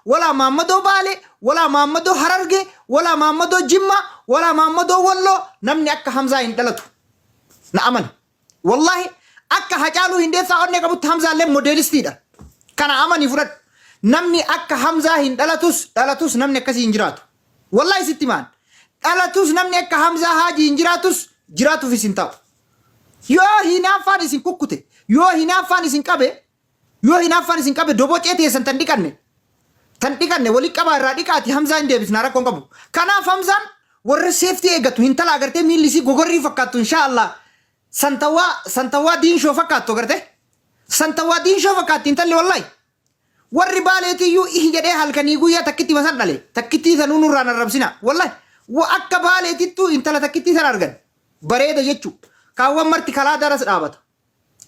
Walaa Maammadoo Baalee, walaa Maammadoo Harargee, walaa Maammadoo Jimmaa, walaa Maammadoo Walloo namni akka Hamzaa hin dhalatu. Na amani. Wallaahi akka Hacaaluu Hindeessaa onnee qabutti Hamzaallee modeelistiidha. Kana amani fudhadhu. Namni akka Hamzaa hin dhalatus dhalatus namni akkasii hin jiraatu. Wallaahi sitti himaan. Dhalatus namni akka Hamzaa Haajii hin jiraatus jiraatuufis hin ta'u. Yoo hinaaffaan isin kukkute, yoo hinaaffaan isin qabe, yoo hinaaffaan isin qabe dobocee teessan tan dhiqanne, tan dhiqanne wali qabaa irraa dhiqaati Hamzaa hin deebisnaa rakkoon qabu. Kanaaf Hamzaan warra seeftii eeggatu hintala agartee miilli isii gogorrii fakkaattu inshaa Allah santawaa santawaa diinshoo fakkaattu agartee santawaa diinshoo fakkaatti intalli wallahi. Warri Baaleetiyyuu ih jedhee halkanii guyyaa takkitti masan dhale. Takkittii sanuu nurraan arrabsina. Wallahi wa akka Baaleetittuu intala takkittii san argan. Bareeda jechuu. Kaawwan marti kalaa daras dhaabata.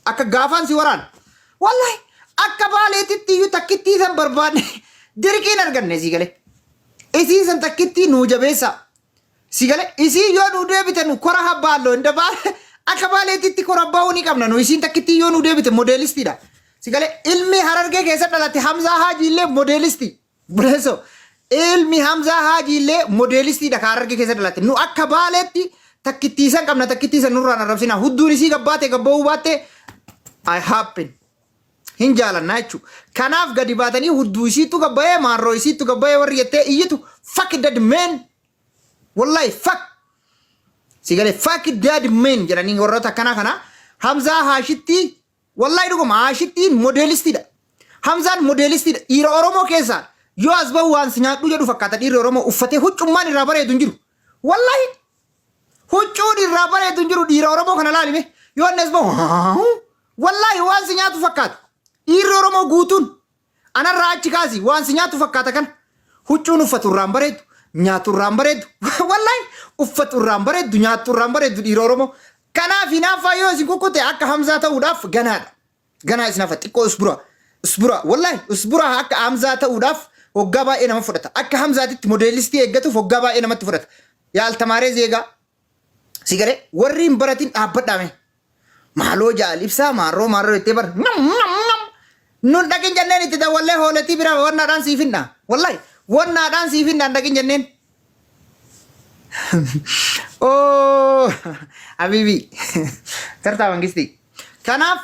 Akka gaafaan si waraana. Wallahi akka Baaleetittiyyuu takkittii san barbaanne dirqiin arganne sii galee. Isii san takkittii nuu jabeessaa. Si galee isii yoo nuu deebite nu kora habbaalloo inda baale akka baaleetitti kora abbaa ni qabna nu isiin takkittii yoo nuu deebite modeelistiidha. Si galee ilmi Harargee keessa dhalate Hamzaa Haajii illee modeelistii. Buleessoo ilmi Hamzaa Haajii illee modeelistiidha ka Harargee keessa dhalate. Nu akka baaleetti takkittii san qabna takkittii san nurraan arrabsina. Hudduun isii gabbaate gabba'uu baatte I happen. Hin jaalannaa jechuudha. Kanaaf gadi baatanii hudduu isiittu gabbayee maarroo isiittu gabbayee warri jettee iyyitu fuck dead man. Wallahi fuck. Si galee fuck dead man jedhanii warroota akkanaa kana Hamzaa Haashitti Wallahi dhuguma Haashittiin modeelistiidha. Hamzaan modeelistiidha. Dhiira Oromoo keessaa yoo as bahu waan si nyaadhu jedhu fakkaata dhiirri Oromoo uffatee huccummaan irraa bareedu hin jiru. Wallahi huccuun irraa bareedu hin jiru dhiira Oromoo kana laalime yoo inni as bahu wallahi waan si nyaatu fakkaata. Dhiirri Oromoo guutuun anarraa achi kaasi waan si nyaatu fakkaata kana. Huccuun uffatu irraan bareedu nyaatu irraan bareedu wallahi uffatu irraan bareedu nyaattu irraan bareedu dhiira Oromoo. Kanaaf hinaaffaa yoo isin kukkute akka Hamzaa ta'uudhaaf ganaadha. Ganaa isin hafa xiqqoo usbura. Usbura wallahi usbura akka Hamzaa ta'uudhaaf waggaa baay'ee nama fudhata. Akka Hamzaatitti modeelistii eeggatuuf waggaa baay'ee namatti fudhata. Yaa altamaaree zeegaa. Si galee warri hin baratin dhaabbadhaame. Maaloo jaal ibsaa maarroo maarroo jettee bar. Nun dhaqin jenneen itti dawwallee hooletii bira wannaadhaan siif hinna. Wallahi wannaadhaan siif hinna hin dhaqin jenneen. Oh, Habibi. Tartaa mangisti. Kanaaf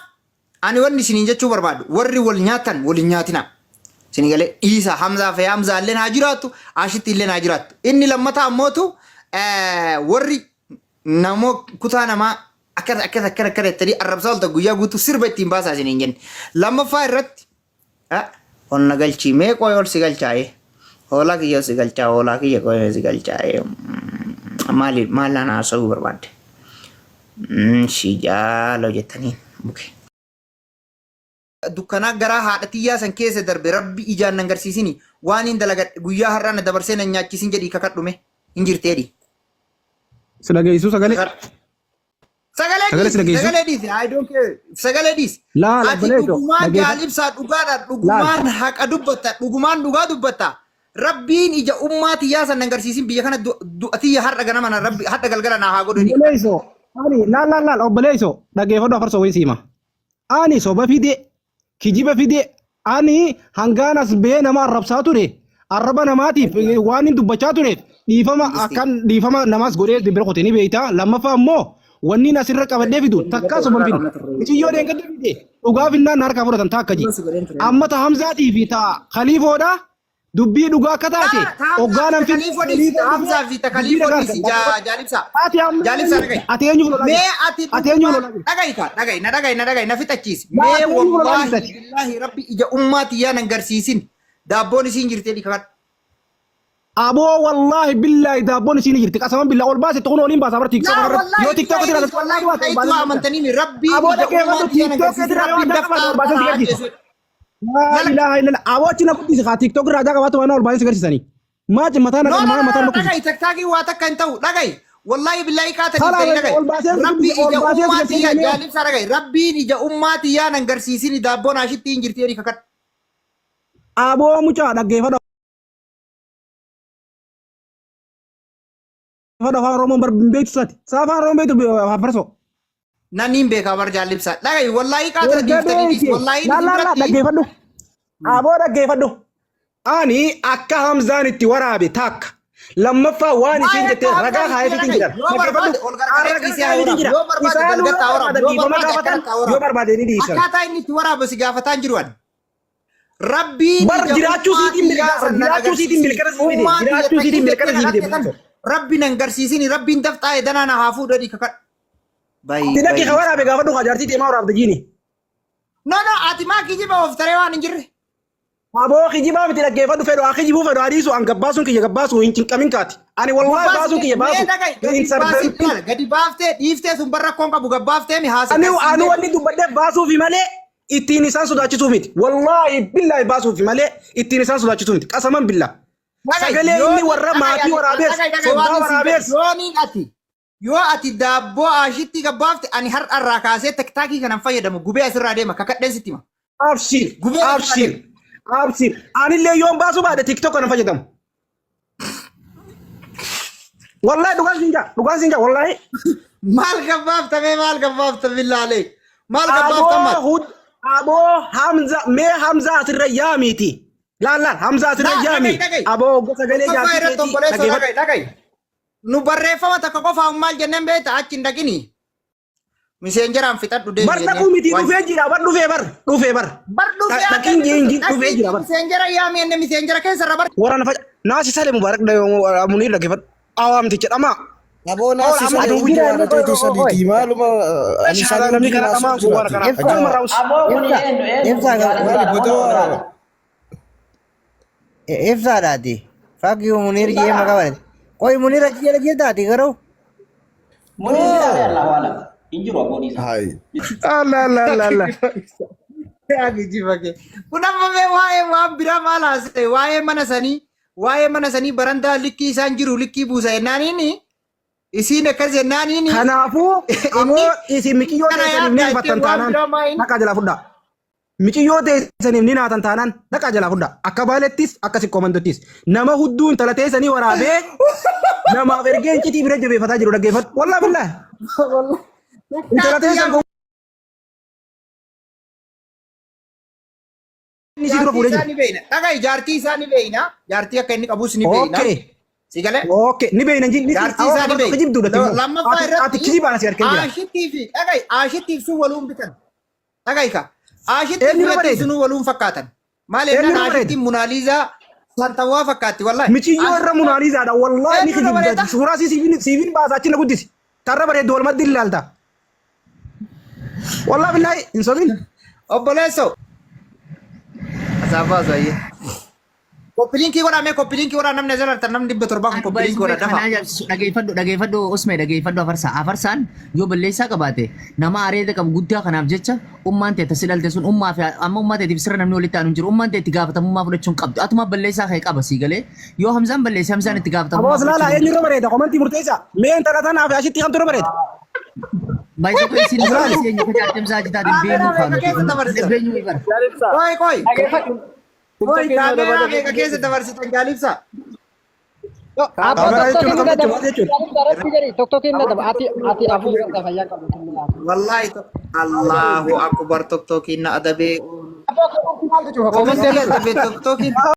ani wanni isiniin jechuu barbaadu warri wal nyaatan wal hin nyaatinaa. Isin galee dhiisa Hamzaa fi Hamzaa illee haa jiraattu Ashitti illee haa jiraattu. Inni lammataa ammootu warri namoo kutaa namaa akkas akkas akkana akkana jettanii arrabsaa ooltan guyyaa guutuu sirba ittiin baasaa isiniin jenne. Lammaffaa irratti Ol na galchii mee qoy ol si galchaa'ee. Hoolaa kiyya ol si galchaa hoolaa kiyya qoy ol si galchaa'ee. Maali maal naan haasa'uu barbaadde? Shi jaaloo jettaniin buke. Dukkanaa garaa haadha tiyyaa san keessa darbe rabbi ijaan nan garsiisini waan hin dalagadhe guyyaa har'aa na dabarsee nan nyaachisin jedhii kakadhume hin jirteedhi. Si dhageessuu sagalee? Sagalee Sagalee si dhiisi, dhageessu? sagalee dhiisi. I don't care. Sagalee dhiisi. Laal Ati obboleesso dhugumaan dhageeffadhu. jaal ibsaa dhugaadha. Laal. Dhugumaan haqa dubbatta. Dhugumaan dhugaa dubbatta. Rabbiin ija ummaa tiyyaa san agarsiisin biyya kana du'a tiyya har'a ganama na rabbi har'a galgala naa haa godhu jedhi. Obboleesso ani laal laal laal obboleesso dhageeffadhu afarsoo wayii siima. Ani soba fide kijiba fide ani hangaan as ba'ee nama arrabsaa ture arraba namaatiif waan hin dubbachaa tureef dhiifama akkan dhiifama namaas godhee bira qote ni beekta lammaffaa immoo wanni asirra qabadhee fidu takkaa soban fide miciyyoo dheengadda fide dhugaa finnaan na harkaa fudhatan taakka ji amma ta hamzaatii fi ta khaliifoodha Dubbii dhugaa akka taate Ta Hamzaa hoggaa fi nan ta fide Kaliifoo dhiisi. Ta khaliifaan Hamzaa dhufee fi ta dubbii Kaliifoo dhagaa dhiisi. argadha. Jaalibsaa. Ati amma Jaalibsaa eenyu? dhaga'i. Ati eenyuuf lolaa Mee jirta? ati Ati eenyuuf dhugumaan lolaa jirta? dhaga'i kaa dhaga'i na dhaga'i na dhaga'i na fixachiisi. Laa Mee ati eenyuuf lolaa wallaahi jirta ati? billaahi rabbi ija ummaa tiyyaa nan garsiisin. Daabboon isiin jirtee dhiqadhu. Aboo wallaahi billaahi daabboon isiin jirti. Qasaman billaa ol baase kun oliin baasaa bar TikTok Laa irratti. wallaahi Yoo TikTok billaahi irraa dhiisi wallaahi baate ol billahi baasee tu'aa si amantanii mi rabbiin Aboo ija dhaggeeffadhu ummaa tiyyaa nan TikTok garsiisin irraa yoo rabbiin addaa dafqaa qabaate ol baasee harkaa si haa garsiisa. ajjeesu. Laa Lala ilaaha illallah. Aboo achi na guddisi kaa TikTok irraa addaa qabaatu waan ol baasee si garsiisanii. Maa mataa na No, no, maal no, mataa no, na dhukkubsita. dhaga'i taktaakii waa takka hin ta'u dhaga'i. Wallaahi billaahi qaata Kalaas dhiiftanii dhaga'i. ol baasee si Rabbi guddise ol ija baasee si ummaa garsiise tiyyaa mee. jaalibsaa dhaga'i. Rabbiin ija ummaa tiyyaa nan garsiisini daabboon ashitti hin jirti jedhi kakadhu. Aboo mucaa dhaggeeffadhu afaan Oromoon bar hin beektu sati. Saa afaan Oromoon beektu farsoo. Nan hin beekaa bar jaalibsaa. Dhaga'i wallaahi qaata Erga dhiiftanii dhiisi. beekte Wallaahi laal isin laal laal biratti dhaggeeffadhu. Aboo dhaggeeffadhu. Ani akka Hamzaan itti waraabe takka. Lammaffaa waan isiin Waa'ee jette akka ragaa Hamzaan itti kaayeefiitiin jira. dhaga'i. Yoo barbaade Dhaggeeffadhu. ol garagalee Ragaa ciisee haa kaayeefiitiin waraabu. jira. Yoo barbaade Isaan yoo galgatti haa waraabu. barbaadan Yoo dhiifama barbaade gaafatan akkanatti haa yoo waraabu. barbaade ni dhiisan. Akkaataa inni itti waraabu si gaafataan jiru ani. Rabbiin Bar ija jiraachuu ummaa siitiin tiyyaa mirkana san nan jiraachuu siitiin agarsiisini. mirkana siif fide Ummaa tiyya jiraachuu siitiin takkii mirkana jettee siif fide na dhaqxe san bulto. Rabbi nan garsiisini. Rabbiin dafxaa edanaa na haa fuudhu dhadhi kakadhu. Bayi Ati dhaqi bayi. ka waraabe gaafadhu ka jaartii teemaa waraabde jiini. No no ati maa kijiba of taree waan hin jirre. Aboo kijibaa miti dhaggeeffadhu fedhu haa kijibuu fedhu haa dhiisu an gabbaasuun kiyya gabbaasu hin cinqamin kaati. Ani wallaahi Gabbaasi baasuun kiyya mee baasu dhaga'i hin gadi baasii sarbin. ilaala gadi baaftee dhiiftee sun barra rakkoon qabu gabbaaftee mi haasa Ani garsiisee. ani wanni dubbadheef baasuufi malee ittiin isaan sodaachisuu miti. Wallaahi billaahi baasuufi malee ittiin isaan sodaachisuu miti. Qasaman billaa. Dhaga'i Sagalee inni yooniin warra dhaga'i maatii ati waraabees dhaga'i dhaga'i waan soddaa hin siin jedhu waraabees yooniin ati yoo ati daabboo ashitti gabbaafte ani har'a irraa kaasee tiktaakii kanan fayyadamu gubee asirraa deema kakadheen sitti hima. Abshir Gubee asirraa abshir deema. abshir. Anillee yoon baasuu baadhe TikTok kana fayyadamu. Wallaahi dhugaan siin jaa dhugaan siin jaa wallaahi. Maal gabbaafta mee maal gabbaafta billaalee maal gabbaafta Aboo maal. hud aboo Hamza mee Hamza asirra yaamiiti. Laal laal Hamza asirra Laa yaami. dhaga'i dhaga'i. Aboo gosa galee Tokkoffaa jaartii irratti keetii obboleessoo dhaggeeffadhu. dhaga'i dhaga'i. Nu barreeffama takka qofaan maal jenneen beekta achi hin dhaqini. Miseenjeraan fixadhu deemi Bar jenneen. dhaquu miti Waan dhufee jira bar dhufee bar dhufee bar. bar dhufee akka Dhaqiin inni jeen dhufe dhufee dhaqii jira bar. miseenjera yaami enne miseenjera keessa irra bar. Waraana faca naasi salee mubaarak muniir dhaggeeffadhu. Awaamticha dhamaa. Aboo Ola naasi amma salee aduu hundi jira waan inni qoy ta'eeti qoy qoy. sadiiti maaluma ani Shaadaa salee namni hundi kana naasuu dhamaan kun waan jiraati. kana. Ibsa, Akkanuma raawus. Aboo kun ibsa, eenyu eenyu ibsa, Maali jaalibsaadha moo nama botoo biraadha? ibsaadhaati. Fakkii Muniir jee Ibsaadha? maqaa barate. Qoy Muniir achi jala jirtaati garuu. Muniir jira bee Allahu alam. Hin jiru abboon isaa. Hai. Allah Allah Allah Allah. Geejjiba kee. Kun amma mee waa'ee waan biraa maal haasa'e waa'ee mana sanii waa'ee mana sanii barandaa likkii isaan jiru likkii buusa jennaaniini isiin akkas jennaaniini Kanaafuu inni ammoo isin miqiyyoo kana teessaniif ni yaaddaa rifattan jettee waan taanaan biraa maa inni dhaqaa jalaa fudhaa. Miciyyoo teessaniif ni naatan taanaan dhaqaa jalaa fudhaa. Akka baalettis akka siqqoomantottis. Nama hudduu intala teessanii waraabee namaaf ergee incitii bira jabeeffataa jiru dhaggeeffadhu. Wallaahi billaahi. Intala teessan kun inni isii dura jaartii fuudhee isaa jiru. ni beeyna. Dhaga'i jaartii isaa ni beeyna. Jaartii akka inni qabus ni beeyna. Okay. Si galee? Okay. Ni beeyna jinni. Jaartii isaa ni beeyna. Kijibduudha timmoo. Lammaffaa Ati irratti kijibaan asii harkee jira. aashittii fi dhaga'i aashittiif sun waluun bitan. Dhaga'i ka. Aashittii fi Eenyurra lattiin bareeda? sunuu waluun fakkaatan. Maal jennaan Eenyurra bareeda? aashittiin Munaaliizaa santawwaa fakkaatti wallaahi. Miciyyoo irra Munaaliizaadha. Wallaahi ni Eenyurra kijibda. bareeda? Suuraa sii siifin baasa achi na guddisi. Tarra bareeddu walumatti ilaalta. Wallaahi billaahi hin sobin. Obboleessoo. Asaafaa asaayee. Koppiliinkii godhaa mee koppiliinkii godhaa namni asirra artan namni 700 kun koppiliinkii godhaa dafa. Kanaa ajaa'ibsiisu dhageeffadhu dhageeffadhu Usmee dhageeffadhu afarsaa afarsaan yoo balleessaa qabaate nama areeda qabu guddaa kanaaf jecha ummaan tee tasi dhalte sun ummaa fi amma ummaa teetiif sirra namni walitti aanu hin jiru ummaan tee itti gaafatamummaa fudhachuu hin qabdu atuma balleessaa kee qaba sii galee yoo Hamzaan balleesse Hamzaan itti gaafatamummaa Aboos laala fudhachuu eenyurra bareeda komantii murteessaa. Mee intala tanaaf ashitti kamtu irra bareeda? Baay'ee tokko isin As laali. isin eenyu jaartii Hamzaa ajitaatiin Kaameeraa beeknu meeqa kaanu keessa dabarsitan? beeknu bara. Qoy qoy. Dhageeffadhu. Qoy kaameeraa meeqa keessa dabarsitan jaalibsa? Abbo Kaameraa tokko jechuun kennu akkam dadaba. jechuudha jechuudha. Irratti jedhi tokko kennu dadaba. Ati ati afur qabda fayyaa qabdu. Wallahi Allahu akbar tokkokiin na adabee. Abbo komantii maaltu cufa? Komantii Komantii adabee tokkokiin.